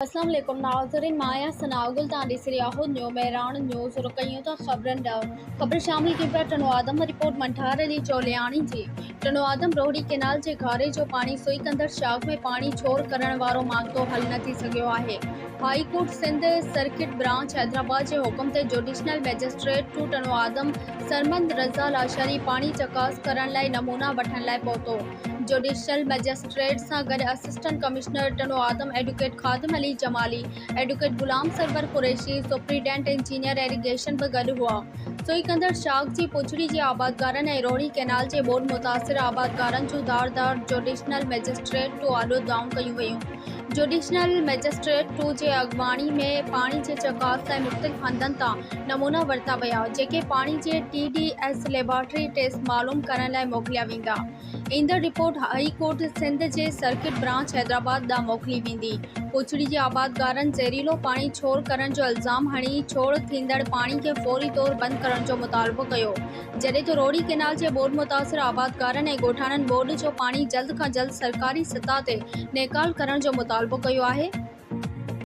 اسلام عليڪم ناظرين مان آهيان ثناء گل تان ڏسي رهيا آهو نيو مهراڻ نيوز رڪيون ٿا خبرن ڏانهن خبر شامل ڪيون پيا ٽنڊو آدم رپورٽ منٺار علي چولياڻي جي ٽنڊو آدم روهڙي ڪينال جي گهاري جو پاڻي سوئي ڪندڙ شاخ ۾ پاڻي ڇوڙ ڪرڻ وارو معاملو حل نه ٿي سگهيو آهي high court Sindh circuit branch Hyderabad جي حڪم تي judicial magistrate two Tando Adam Sarmad Raza Lashari پاڻي چڪاس ڪرڻ لاء نمونا وٺڻ لاء پهتو جوڊيشل مئجسٽريٽ سان گڏ assistant commissioner Tando Adam advocate Khadim Ali Jamali, advocate Ghulam Sarwar Qureshi, superintendent engineer irrigation به گڏ هئا. سوئي ڪندڙ شاخ جي پڇڙي جي آبادگارن ۽ روهڙي ڪئنال جي ٻوڏ متاثر آبادگارن جون ڌار ڌار جوڊيشنل مئجسٽريٽ ٽو آڏو دانهون ڪيون ويون. جوڊيشنل مئجسٽريٽ ٽو جي اڳواڻي ۾ پاڻي جي چڪاس لاء مختلف هنڌن تان نمونا ورتا ويا، جيڪي پاڻي جي T D S laboratory test معلوم ڪرڻ لاء موڪليا ويندا. ايندڙ رپورٽ هائي ڪورٽ سنڌ جي سرڪٽ برانچ حيدرآباد ڏانهن موڪلي ويندي. پوڇڙي جي آبادگارن زهريلو پاڻي ڇوڙ ڪرڻ جو الزام هڻي ڇوڙ ٿيندڙ پاڻي کي فوري طور بند ڪرڻ جو مطالبو ڪيو، جڏهن ته روهڙي ڪئنال جي ٻوڏ متاثر آبادگارن ۽ ڳوٺاڻن ٻوڏ جو پاڻي جلد کان جلد سرڪاري سطح تي نيڪال ڪرڻ جو مطالبو ڪيو آهي.